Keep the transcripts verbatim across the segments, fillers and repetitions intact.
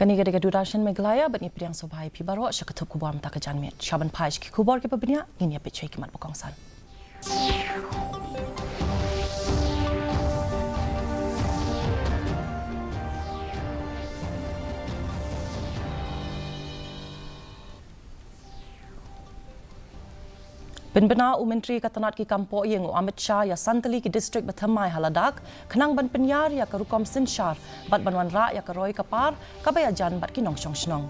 Kane ka dei ka Doordarshan Meghalaya, bad ngi pdiang sngewbha ïa phi baroh sha ka thup khubor mynta ka janmiet. Sha ban phai sha ki khubor kiba bniah, ngin ïa peit sha ki mat ba kongsan. Pynbna u Myntri ka tnat ki kam pohïing u Amit Shah ïa san tylli ki district ba thymmai ha Ladakh, khnang ban pynïar ïa ka rukom synshar bad ban wanrah ïa ka roi ka par kaba ïajan bad ki nongshong shnong.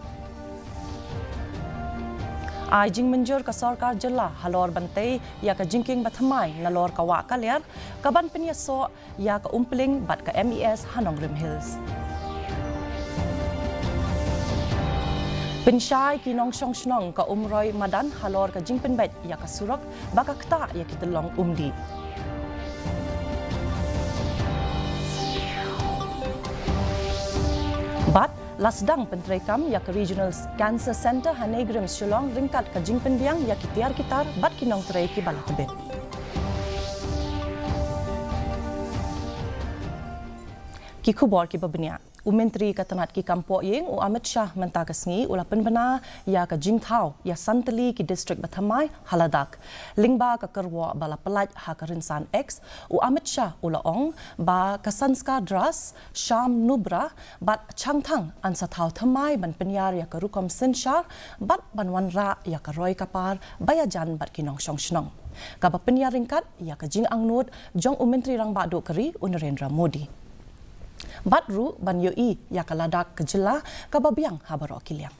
Ai jingmynjur ka sorkar jylla halor ban tei ïa ka jingkieng ba thymmai nalor ka wah ka liar, kaban pynïasoh ïa ka Umpling bad ka M E S ha Nongrim Hills. Pynshai ki nongshong shnong ka Umroi Madan halor ka jingpynbeit ïa ka surok ba ka ktah ïa ki tyllong umdih. Bad la sdang pyntreikam ïa ka Regional Cancer Centre ha NEIGRIHMS Shillong ryngkat ka jingpynbiang ïa ki tiar ki tar bad ki nongtrei kiba la tbit. Ki khubor kiba bniah. U Myntri ka tnat ki kam pohïing u Amit Shah mynta ka sngi u la pynbna ïa ka jingthaw ïa san tylli ki district ba thymmai ha Ladakh. Lyngba ka kyrwoh ba la pyllait ha ka rynsan X, u Amit Shah u la ong ba ka Sanskar Dras, Sham Nubra bad Changthang yn sa thaw thymmai ban pynïar ïa ka rukom synshar bad ban wanrah ïa ka roi ka par ba ïajan bad ki nongshong shnong, kaba pynïar ryngkat ïa ka jingangnud jong u Myntri Rangbah Duh ka ri u Narendra Modi. Bad ruh ban ïohi ïa ka Ladakh ka jylla kaba biang ha baroh ki liang.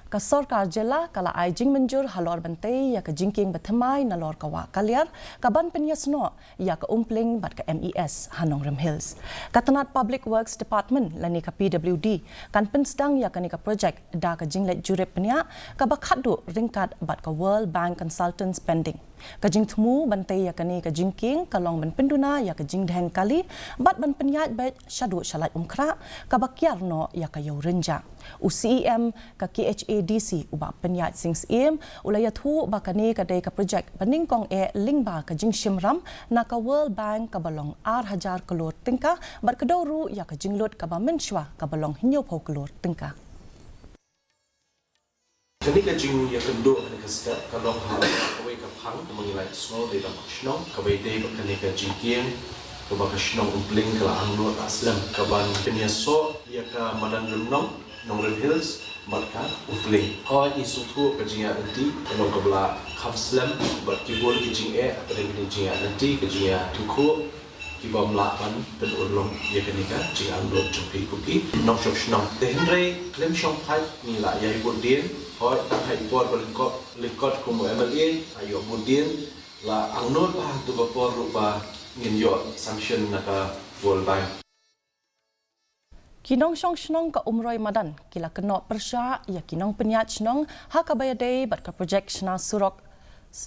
Ka sorkar jylla ka la ai jingmynjur halor ban tei ïa ka jingkieng ba thymmai nalor ka wah ka liar, kaban pynïasnoh ïa ka Umpling bad ka M E S ha Nongrim Hills. Ka tnat Public Works Department lane ka P W D kan pynsdang ïa kane ka projek da ka jingleit jurip bniah kaba khatduh ryngkat bad ka World Bank Consultants Pending. Ka jingthmu ban tei ïa kane ka jingkieng ka long ban pynduna ïa ka jingdheng kali bad ban pynïaid beit shaduh sha Laitumkhrah kaba kiar noh ïa ka Ïew Rynjah. U C E M ka K H A D C u Bah Pynïaid Sing Syiem u la ïathuh ba kane ka dei ka projek ba nyngkong eh lyngba ka jingshim ram na ka World Bank kaba long ar hajar klur tyngka bad ka dei ruh ïa ka jinglut kaba mynshuwa kaba long hynñiewphew klur tyngka. Kane ka jingïakynduh kane ka step ka long ha kawei ka phang ba ngi la sngew dei da ka shnong, kaba ïadei bad kane ka jingkieng kaba ka shnong Umpling ka la angnud la slem, kaban pynïasoh ïa ka madan Rimnong, Nongrim Hills bad ka Umpling. Hooid, ngi sngewthuh ka jingïaid lynti ka long kaba la kham slem bad ki bun ki jingeh hapdeng kane ka jingïaid lynti, ka jingïatyngkhuh ki bym lah ban pynurlong ïa kane ka jingangnud jong phi ko ki nongshong shnong. Te hynrei khlem shong phai ngi la ïai bud dien, hooid tang ha i por ba lyngkot, lyngkot kum u M L A la ïoh bud dien, la angnud bha ha katu ka por ruh ba ngin ïoh sanction na ka World Bank. Ki nongshong shnong ka Umroi Madan ki la kynnoh pyrshah ïa ki nongpynïaid shnong ha kaba ïadei bad ka projek shna surok,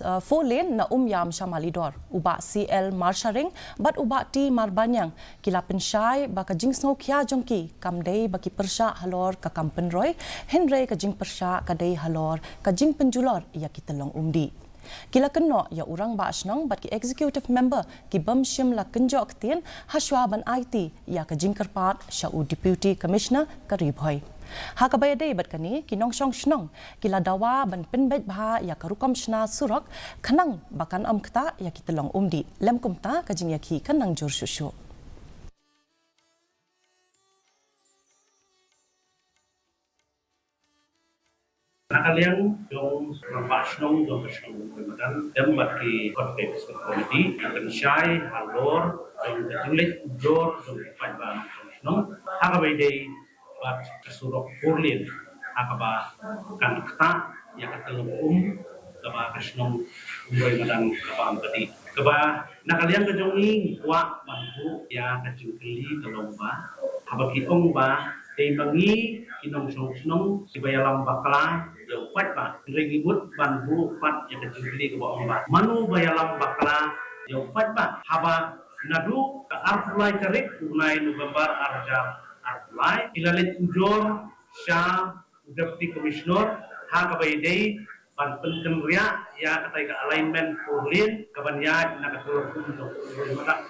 uh, four lane na Umïam sha Malidor. U Bah C L Marsharing bad u Bah T Marbaniang ki la pynshai ba ka jingsngewkhia jong ki kam dei ba ki pyrshah halor ka kam pynroi, hynrei ka jingpyrshah ka dei halor ka jingpynjulor ïa ki tyllong umdih. Ki la kynnoh ïa u rangbah shnong bad ki executive member ki bym shym la kynjoh ktien hashwa ban aiti ïa ka jingkyrpad sha u Deputy Commissioner ka Ri Bhoi. Ha kaba ïadei bad kane, ki nongshong shnong ki la dawa ban pynbeit bha ïa ka rukom shna surok khnang ba kan ym ktah ïa ki tyllong umdih, lym kumta ka jingïakhih kan nang jur shuh shuh. Na ka liang jong rangbah shnong jong ka shnong Umroi Madan, dem bad ki Code Fix Committee, ka pynshai halor jong ka jingleit ujor jong ki paidbah nongshong shnong ha kaba ïadei bad ka surok four lane ha kaba kan ktah ïa ka tyllong um kaba ka shnong Umroi Madan ka bam ka dih. Kaba na ka liang ka jong ngi ngi kwah ban buh ïa ka jingkylli ka long ba, haba ki ong ba dei ma ngi ki nongshong shnong kiba ïalam bakla ïa u paidbah, hynrei ngi mut ban buh pat ïa ka jingkylli kaba ong ba, mano ba ïalam bakla ïa u paidbah? Haba naduh ka arphew lai tarik u bnai November ar hajar arphew lai ki la leit ujor sha u Deputy Commissioner ha kaba ïadei ban pynkynriah ïa katai ka alignment four lane kaban ïaid na ka tyllong um jong Umroi Madan.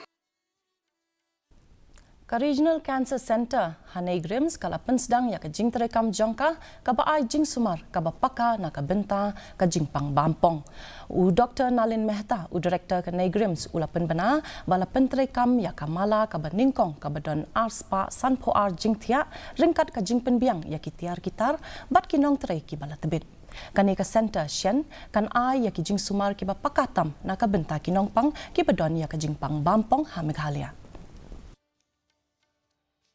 Ka Regional Cancer Centre ha NEIGRIHMS ka la pynsdang ïa ka jingtreikam jong ka, kaba ai jingsumar kaba paka na ka bynta ka jingpang bampong. U Doktor Nalin Mehta, u Director ka NEIGRIHMS, u la pynbna ba la pyntreikam ïa ka mala kaba nyngkong kaba don ar spah sanphew ar jingthiah, ryngkat ka jingpynbiang ïa ki tiar ki tar bad ki nongtrei kiba la tbit. Kane ka centre shen kan ai ïa ki jingsumar kiba paka tam na ka bynta ki nongpang kiba don ïa ka jingpang bampong ha Meghalaya.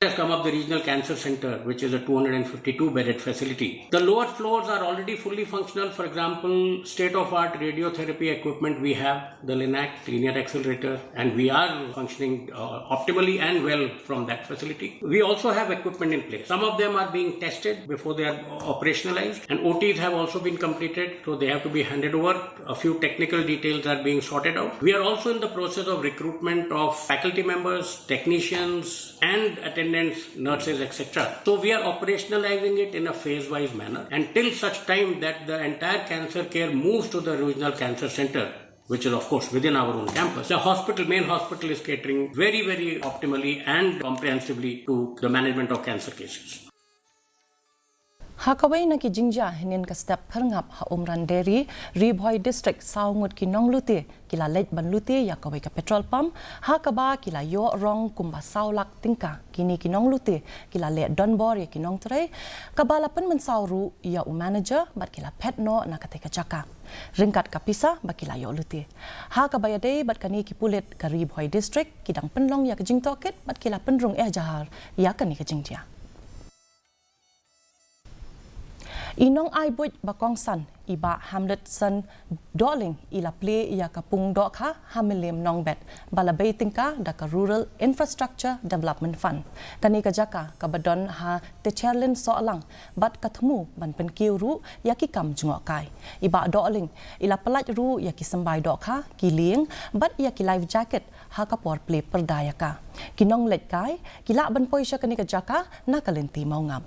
Has come up the Regional Cancer Center, which is a two hundred fifty-two bedded facility. The lower floors are already fully functional. For example, state of art radiotherapy equipment we have, the LINAC linear accelerator, and we are functioning uh, optimally and well from that facility. We also have equipment in place. Some of them are being tested before they are operationalized, and O Ts have also been completed, so they have to be handed over. A few technical details are being sorted out. We are also in the process of recruitment of faculty members, technicians, and attendants, nurses, et cetera. So we are operationalizing it in a phase-wise manner, and till such time that the entire cancer care moves to the regional cancer center, which is of course within our own campus, the hospital, main hospital, is catering very, very optimally and comprehensively to the management of cancer cases. Ha kawei na ki jingjia hynnin ka step phyrngap ha Umran Dairy, Ri Bhoi District, saw ngut ki nonglute ki la leit ban lute ïa kawei ka petrol pump, ha kaba ki la ïoh rong kumba saw lak tyngka. Kine ki nonglute ki la leh donbor ïa ki nongtrei, kaba la pynmynsaw ruh ïa u manager bad ki la phet noh na katei ka jaka ryngkat ka pisa ba ki la ïoh lute. Ha kaba ïadei bad kane, ki pulit ka Ri Bhoi District ki dang pynlong ïa ka jingtohkit bad ki la pynrung ejahar ïa kane ka jingjia. I nongai buit ba kongsan, i Bah Hamletson Dohling, i la plie ïa ka pung dohkha ha Mylliem Nongbet ba la bei tyngka da ka Rural Infrastructure Development Fund. Kane ka jaka kaba don ha Techerlin Sohlang bad ka thmu ban pynkiew ruh ïa ki kam jngohkai. I Bah Dohling i la pyllait ruh ïa ki symbai dohkha, ki lieng bad ïa ki life jacket ha ka por plie pyrda ïa ka. Ki nongleit kai ki lah ban poi sha kane ka jaka na ka lynti Mawngap.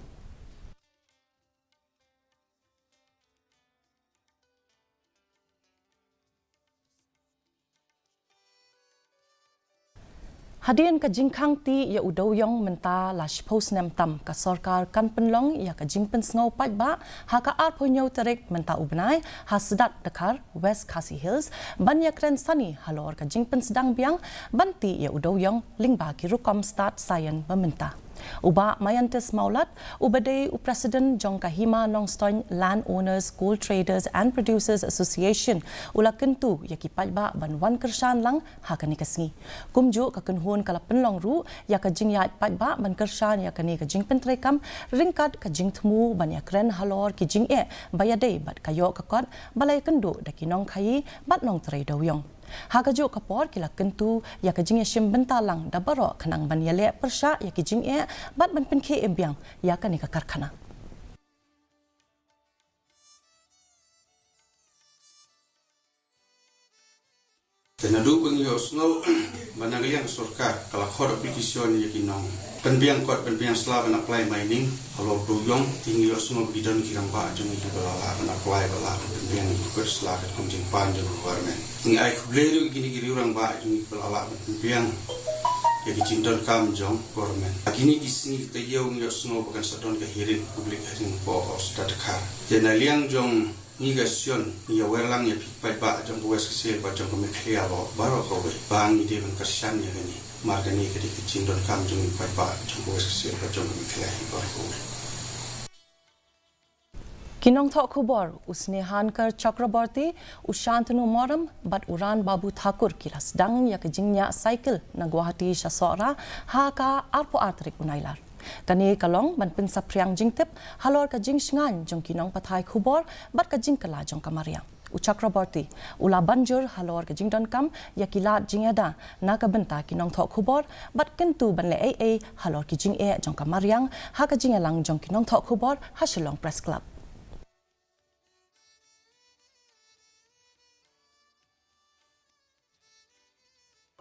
Hadien ka jingkhang ti ïa u dewiong mynta la shiphew snem tam, ka sorkar kan pynlong ïa ka jingpynsngew paidbah ha ka arphew hynñiew tarik mynta u bnai ha Sdat Dkhar, West Khasi Hills, ban ïakren sani halor ka jingpynsdang biang ban ti ïa u dewiong lyngba ki rukom stad saian ba mynta. U Bah Maiantis Mawlat, uba dei u President jong ka Hima Nongstoiñ Land Owners, Coal Traders and Producers Association, u la kyntu ïa ki paidbah ban wan kyrshan lang ha kane ka sngi. Kumjuh, ka kynhun ka la pynlong ruh ïa ka jingïaid paidbah ban kyrshan ïa kane ka jingpyntreikam ryngkat ka jingthmu ban ïakren halor ki jingeh ba ïadei bad ka ïoh ka kot ba la ïakynduh da ki nongkhaïi bad nongtrei dewiong. Ha kajuh ka por, ki la kyntu ïa ka jingïashim bynta lang da baroh khnang ban ïaleh pyrshah ïa ki jingeh bad ban pynkhie im biang ïa kane ka karkhana. Te naduh ba ngi ïohsngew ba na ka liang ka sorkar ka la khot application ïa ki nongpynbiang kot pynbiang sla ban apply mining halor dewiong, te ngi ïohsngew ba ki don ki rangbah jong ngi kiba la lah ban apply, ba lah ban pynbiang ïa ki kot sla katkum jingpan jong ka government. Ngi ai khublei ruh ïa kine ki riew rangbah jong ngi kiba la lah ban pynbiang ïa ki jingdonkam jong government. Ha kine ki sngi ki taïew ngi ïohsngew ba kan sa don ka hearing, public hearing hapoh Sdat Dkhar. Te na liang jong ngi ka shnong, ngi ïawer lang ïa phi ki paidbah jong ka West Khasi Hills bad jong ka Meghalaya baroh kawei ba ngi dei ban kyrshan ïa kane. Namar kane ka dei ka jingdonkam jong ngi paidbah jong ka West Khasi Hills bad jong ka Meghalaya hi baroh kawei. Ki nongthoh khubor u Snehankar Chakraborty, u Shantanu Moram bad u Ran Babu Thakur ki la sdang ïa ka jingñiah cycle na Guwahati sha Sohra ha ka arphew ar tarik u Nailar. Kane ka long ban pynsaphriang jingtip halor ka jingshngaiñ jong ki nongpathai khubor bad ka jingkylla jong ka mariang. U Chakraborty u la ban jur halor ka jingdonkam ïa ki lad jingïada na ka bynta ki nongthoh khubor bad kyntu ban leh ei ei halor ki jingeh jong ka mariang ha ka jingïalang jong ki nongthoh khubor ha Shillong Press Club.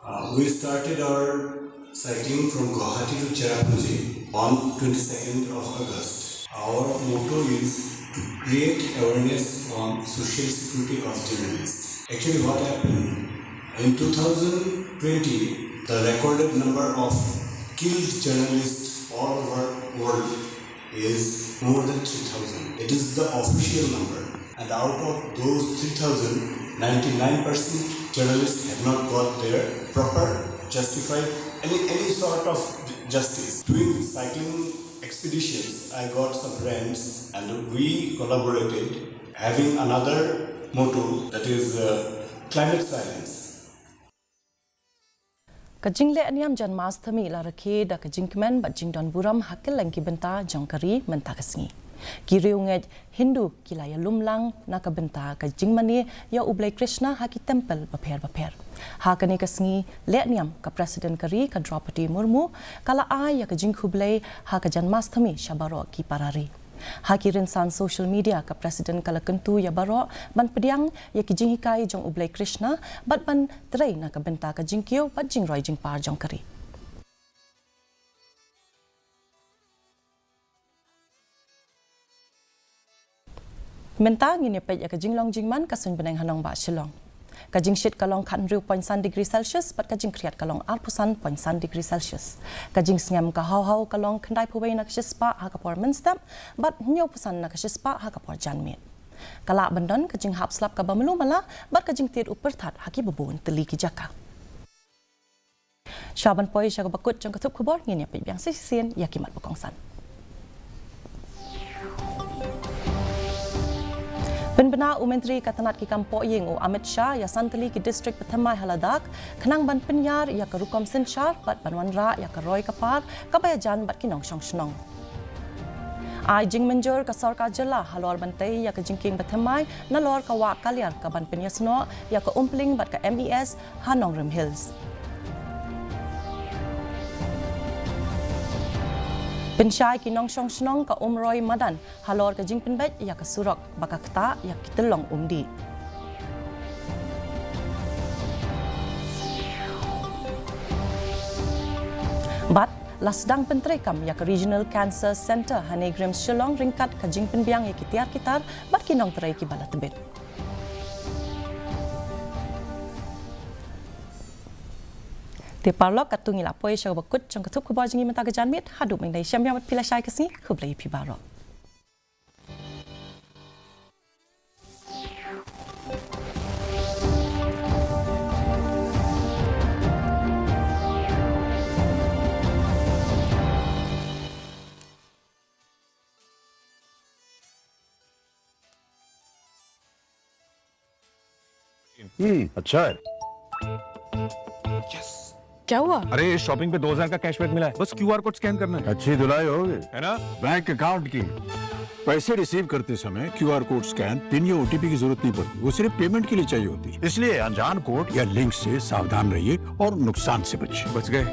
Uh, we started our cycling from Guwahati to Cherrapunji on twenty-second of August. Our motto is to create awareness on social security of journalists. Actually, what happened, in two thousand twenty, the recorded number of Killed journalists all over world is more than three thousand. It is the official number. And out of those three thousand, ninety-nine percent journalists have not got their proper, justified, any, any sort of justice. Doing cycling expeditions, I got some friends and we collaborated, having another motto, that is, uh, climate silence. Ka jingleh niam Janmasthami la rakhe da ka jingkmen bad jingdon burom ha kylleng ki bynta jong ka ri mynta ka sngi. Ki riewngeit Hindu ki la ïalum lang na ka bynta ka jingmane ïa u Blei Krishna ha ki templ bapher bapher. Ha kane ka sngi leh niam, ka President ka ri, ka Droupadi Murmu, ka la ai ïa ka jingkhublei ha ka Janmasthami sha baroh ki para ri. Ha ki rynsan social media, ka President ka la kyntu ïa baroh ban pdiang ïa ki jinghikai jong u Blei Krishna bad ban trei na ka bynta ka jingkiew bad jingroi jingpar jong ka ri. Mynta ngin ïa peit ïa ka jinglong jingman ka suiñ bneng ha nongbah Shillong. Ka jingshit ka long khathynriew point san degree Celsius bad ka jingkhriat ka long arphew san point san degree Celsius. Ka jingsngem ka haw haw ka long khyndaiphew wei na ka shispah ha ka por mynstep bad hynñiewphew san na ka shispah ha ka por janmiet. Ka lah ban don ka jinghap slap kaba malu mala bad ka jingtied u pyrthat ha kiba bun tylli ki jaka. Shuwa ban poi sha kaba kut jong ka thup khubor, ngin ïa peit biang sa shisien ïa ki mat ba kongsan. Pynbna u Myntri ka tnat ki kam pohïing u Amit Shah ïa san tylli ki district bathymmai ha Ladakh khnang ban pynïar ïa ka rukom synshar bad ban wanrah ïa ka roi ka par kaba ïajan bad ki nongshong shnong. Ai jingmynjur ka sorkar jylla halor ban tei ïa ka jingkieng bathymmai nalor ka wah kaliar kaban pynïasnoh ïa ka Umpling bad ka M E S ha Nongrim Hills. Pynshai ki nongshong shnong ka Umroi Madan halor ka jingpynbeit ïa ka surok ba ka ktah ïa ki tyllong umdih. Bad la sdang pyntreikam ïa ka Regional Cancer Centre ha NEIGRIHMS Shillong ryngkat ka jingpynbiang ïa ki tiar ki tar bad ki nongtrei kiba la tbit. Te paralok, katto ngi la poi sha kaba kut jong ka thup khubor jong ngi mynta ka janmiet. Haduh mynta shem biang bad phi lashai ka sngi, khublei ïa phi baroh. हम्म, अच्छा है। क्या हुआ? अरे, इस शॉपिंग पे दो हज़ार का कैशबैक मिला है। बस क्यूआर कोड स्कैन करना है। अच्छी धुलाई होगी। है ना? बैंक अकाउंट की। पैसे रिसीव करते समय क्यूआर कोड स्कैन, पिन या ओटीपी की जरूरत नहीं पड़ती। वो सिर्फ पेमेंट के लिए चाहिए होती है। इसलिए अनजान कोड या लिंक से सावधान रहिए और नुकसान से बचिए। बच गए।